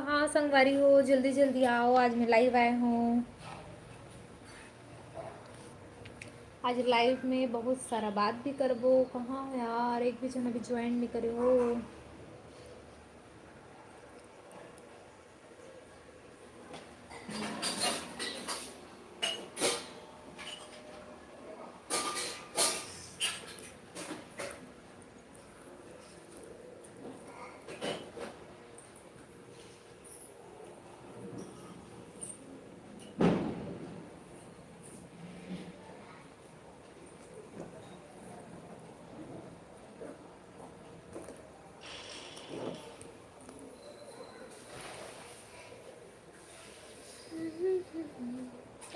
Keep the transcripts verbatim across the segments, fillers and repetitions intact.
हाँ संगवारी हो, जल्दी जल्दी आओ, आज मैं लाइव आए हूँ। आज लाइव में बहुत सारा बात भी करबो। कहाँ हो यार, एक भी जन अभी ज्वाइन नहीं करे हो।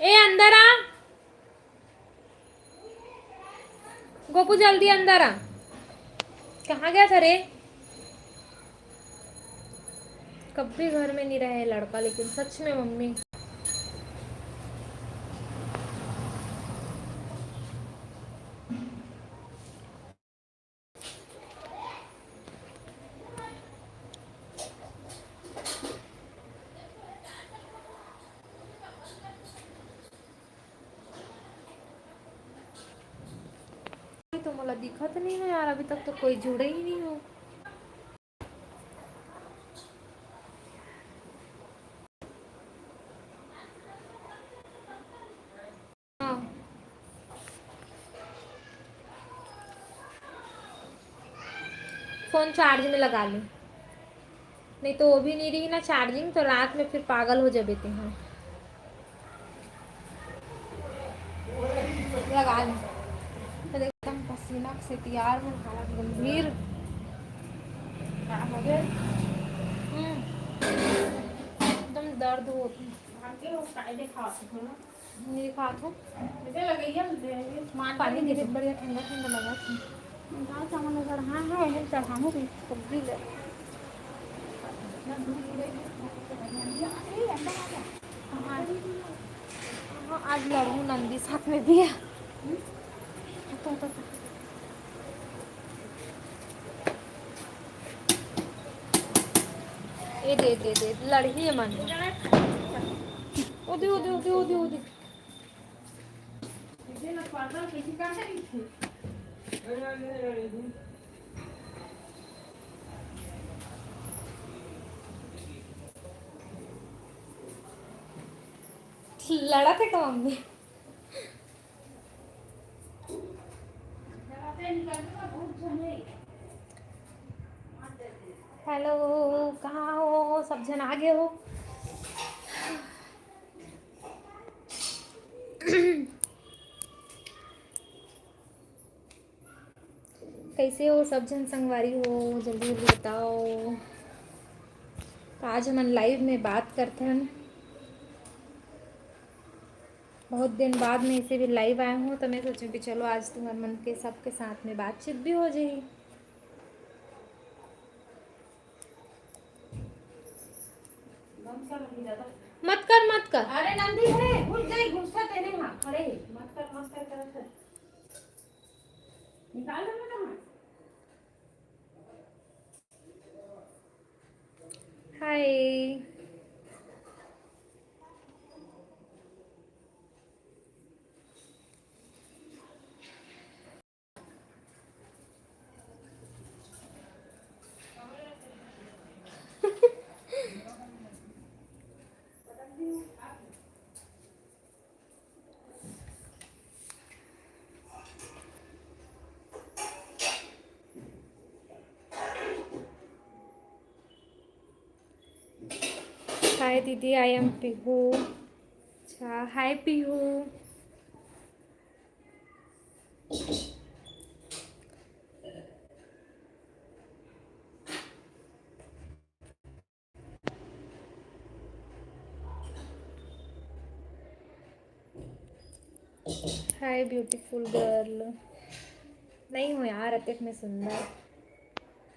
ए, अंदर आ। गोपू, जल्दी अंदर आ। कहाँ गया था रे? कभी घर में नहीं रहे लड़का, लेकिन सच में मम्मी। तो मोला दिखत नहीं है यार, अभी तक तो कोई जुड़े ही नहीं हो। हाँ। फोन चार्ज में लगा ले, नहीं तो वो भी नहीं रही ना चार्जिंग, तो रात में फिर पागल हो जाबे ते। हाँ, लगा ले। तो एकदम पसीना से तैयार, मन हालत गंभीर। का हो गया? हम्म, एकदम दर्द होती। भाग के वो काय दिखा सकते हो ना? नहीं खात हूँ। मुझे लगइया मुझे ये मान पानी पानी दे दे दे। बढ़िया ठंडा ठंडा लगा था। दाल चावल में चढ़ा है, हम चढ़ाऊँ भी सब्जी ले। हाँ, हाँ, आज लड़ू नंदी साथ में भी है। तो, तो, तो। ए दे, दे, दे, लड़ही है मन। ओ दे, ओ दे, ओ दे, ओ दे, ओ दे। लड़ा थे का मम्मी? हेलो, कहाँ हो? सब झन आ गए हो? कैसे हो सब झन संगवारी हो? जल्दी जल्दी बताओ। तो आज हमन लाइव में बात करथन। बहुत दिन बाद में इसे भी लाइव आए हूँ, तो मैं सोचूँ कि चलो आज तुम्हार मन के सबके साथ में बातचीत भी हो जाए। मत कर, मत कर। अरे नंदी है, घुस जाई, घुसता तेरे वहाँ खड़े है। मत कर, मत कर, कर, कर। निकाल दे बेटा, मत। हाय। हाय दीदी, I am पीहू। अच्छा, हाय पीहू। हाय ब्यूटीफुल गर्ल। नहीं हो यार, अतेक में सुंदर।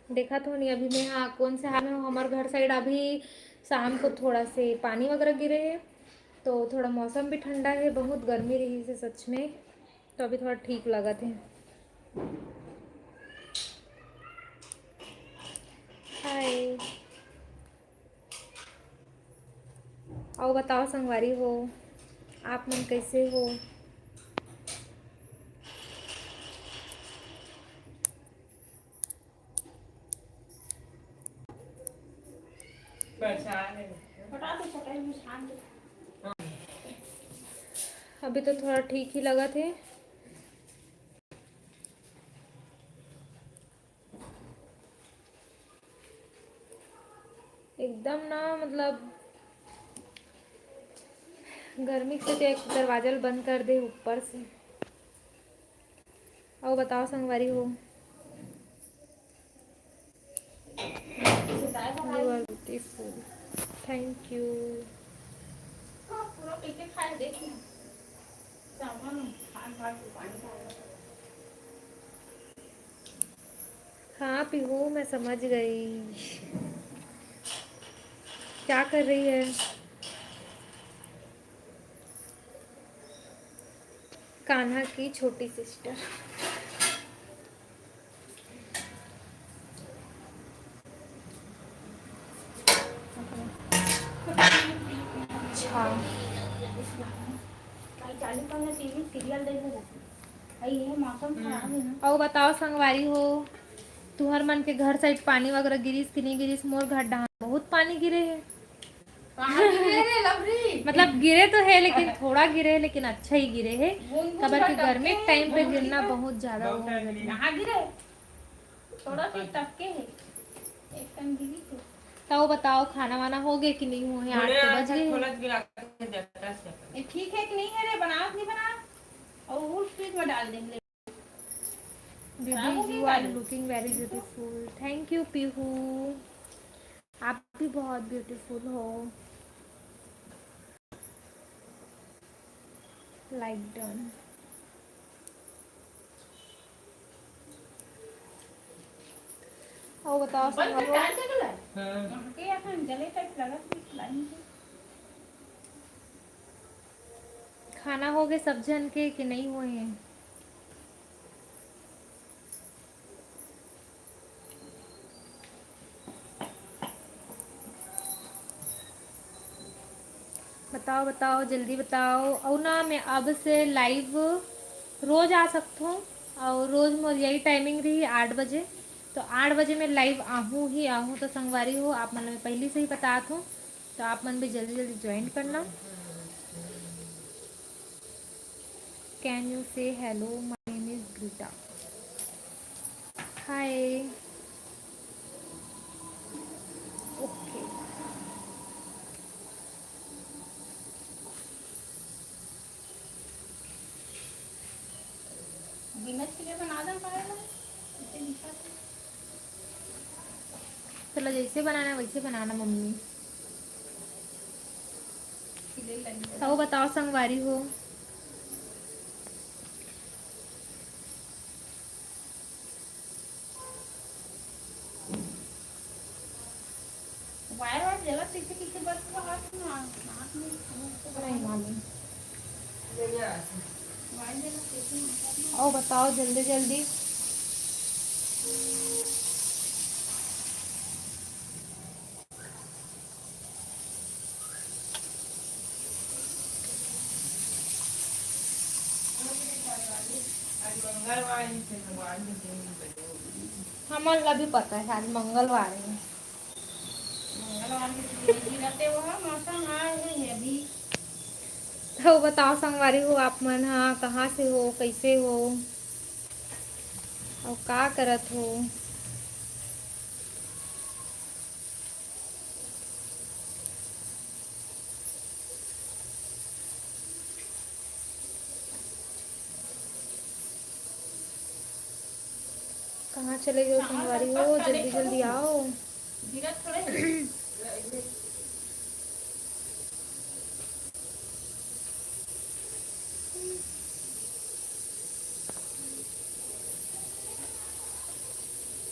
देखा तो नहीं अभी मैं, हाँ, कौन से हाल में हूँ। हमारे घर साइड अभी शाम को थोड़ा से पानी वगैरह गिरे है, तो थोड़ा मौसम भी ठंडा है। बहुत गर्मी रही से सच में, तो अभी थोड़ा ठीक लगत है। हाय। तो बताओ संगवारी हो, आप मन कैसे हो? परेशान है। हटा दे, हटा दे, छान दे। अभी तो थोड़ा ठीक ही लगत हे। एकदम ना, मतलब, गर्मी के सेती एक दरवाजा ल बंद कर दे ऊपर से। अउ बताओ संगवारी हो। You are beautiful. Thank you. हाँ पीहू, मैं समझ गई। क्या कर रही है? कान्हा की छोटी सिस्टर। अच्छा। अउ बताओ संगवारी हो, तुहर मन के घर साइड पानी वगैरह गिरिस कि नहीं गिरिस? मोर घर डहान बहुत पानी गिरे हे। कहाँ गिरे रे लवरी? मतलब गिरे तो हे, लेकिन थोड़ा गिरे हे, लेकिन अच्छा ही गिरे हे। बूंद बूंद काबर कि गर्मी टाइम पे गिरना बहुत ज्यादा हो। कहाँ गिरे? थोड़ा सा ही टपके हे। एक कन गिरी थे। तो बताओ, खाना वाना हो गए कि नहीं हुए? आठ तो बज गए। ये ठीक है कि नहीं है रे? बनावत नहीं बनावत? और उस फ्रिज में डाल देंगे। दीदी, you are looking very beautiful। Thank you पीहू, आप भी बहुत ब्यूटीफुल हो। लाइक डन। और बताओ संगवारी हो। हाँ। खाना हो गए सब झन के कि नहीं हुए हैं? बताओ, बताओ, जल्दी बताओ। अउ ना, मैं अब से लाइव रोज आ सकथों, अउ रोज मोर यही टाइमिंग रही, आठ बजे। तो आठ बजे मैं लाइव आहूँ ही आहूँ। तो संगवारी हो, आप मन ल मैं पहली से ही बतात हूँ, तो आप मन भी जल्दी जल्दी ज्वाइन करना। Can you say hello? My name is Greta. Hi. Okay. बिना छिले बना दे पाए ना, इसे लिखा था। चलो, जैसे बनाना वैसे बनाना मम्मी। छिले लगी। तो बताओ संगवारी हो। वायर वायर जलत कइसे कइसे बस हाथ में, हाथ में, मुंह को नहीं मालूम। वायर जलत कइसे मतलब ना। आओ बताओ जल्दी जल्दी। हमन ला भी पता है आज मंगलवार है। मंगलवार के छुट्टी रहते, वो मौसम आए हुई है अभी। तो बताओ संगवारी हो, आप मन हा कहाँ से हो, कैसे हो, और का करत हो? कहाँ चले गए संगवारी हो? जल्दी जल्दी आओ।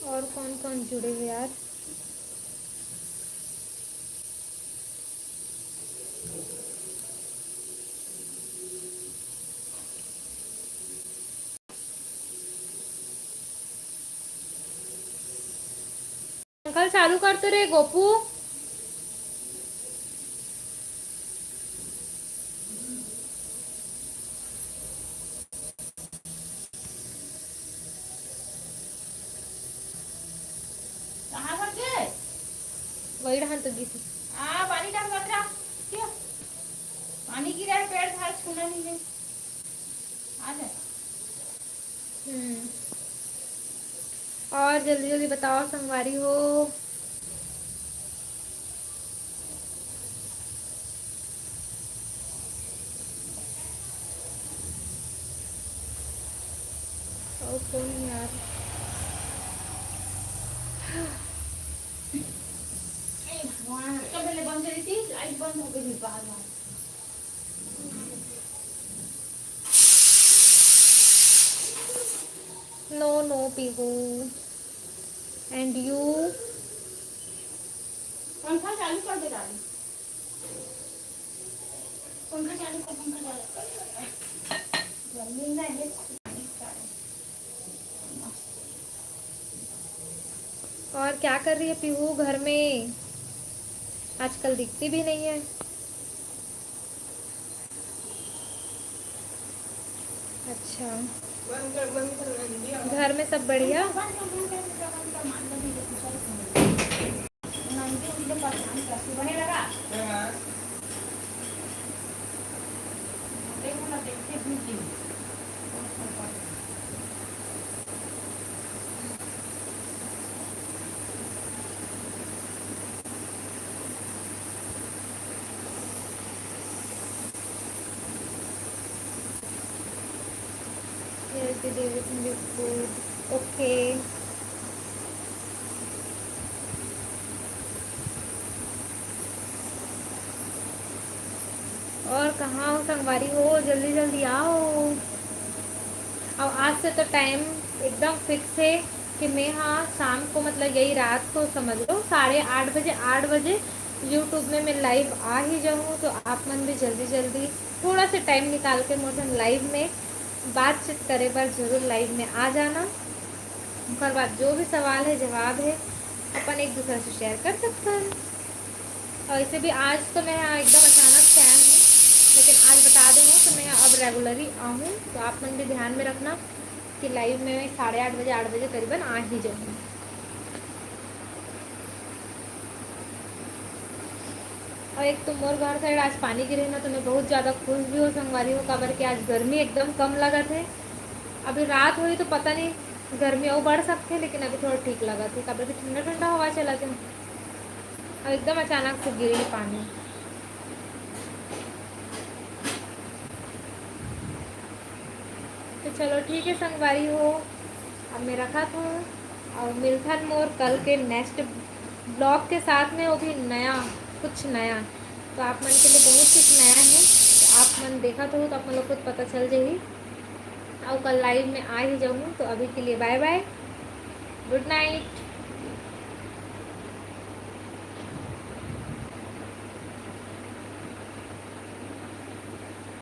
और कौन कौन जुड़े हैं यार? अंकल, चालू कर तो रे गोपू। वही रहन तो गिस। आ, पानी डाल बकरा। क्यों? पानी गिरा है, पेड़ झाड़ छूना नहीं है। आ जा। हम्म। और जल्दी जल्दी बताओ संगवारी हो। और कौन यार? ए भगवान, कब पहले बंद करी थी, लाइट बंद हो गई बाहर में। No, no, पीहू। And you? पंखा चालू कर दे डाली। पंखा चालू कर, पंखा चालू कर। गर्मी ना है। और क्या कर रही है पीहू घर में? आजकल दिखती भी नहीं है। अच्छा, घर में सब बढ़िया? Yes, दीदी, everything is good. Okay. और कहाँ हो संगवारी हो, जल्दी जल्दी आओ। अब आज से तो टाइम एकदम फिक्स है कि मैं, हाँ, शाम को, मतलब यही रात को समझ लो, साढ़े आठ बजे, आठ बजे यूट्यूब में मैं लाइव आ ही जाऊँ। तो आप मन भी जल्दी जल्दी थोड़ा सा टाइम निकाल के मोर लाइव में बातचीत करे बर जरूर लाइव में आ जाना। ओकर बाद जो भी सवाल है, जवाब है, अपन एक दूसरे से शेयर कर सकते हैं। और वैसे भी आज तो मैं, हाँ, एकदम अचानक से आया हूँ, लेकिन आज बता दे हूँ तो मैं अब रेगुलर ही आऊँ। तो आप मन भी ध्यान में रखना कि लाइव में मैं साढ़े आठ बजे, आठ बजे करीबन आ ही जाऊँ। और एक तो मोर घर साइड आज पानी गिरे ना, तो मैं बहुत ज़्यादा खुश भी हूँ संगवारी हो, काबर कि आज गर्मी एकदम कम लगत है। अभी रात होई तो पता नहीं गर्मी और बढ़ सकते, लेकिन अभी थोड़ा ठीक लगत है, काबर कि ठंडा ठंडा हवा चलत है। और एकदम अचानक से गिरे पानी। तो चलो ठीक है संगवारी हो, अब मैं रखत हूँ और मिलथन मोर कल के नेक्स्ट ब्लॉग के साथ में, वो भी नया, कुछ नया। तो आप मन के लिए बहुत कुछ नया है, तो आप मन देखत हो तो आप मन ला खुद पता चल जाही। और कल लाइव में आ ही जाऊँ, तो अभी के लिए बाय बाय, गुड नाइट।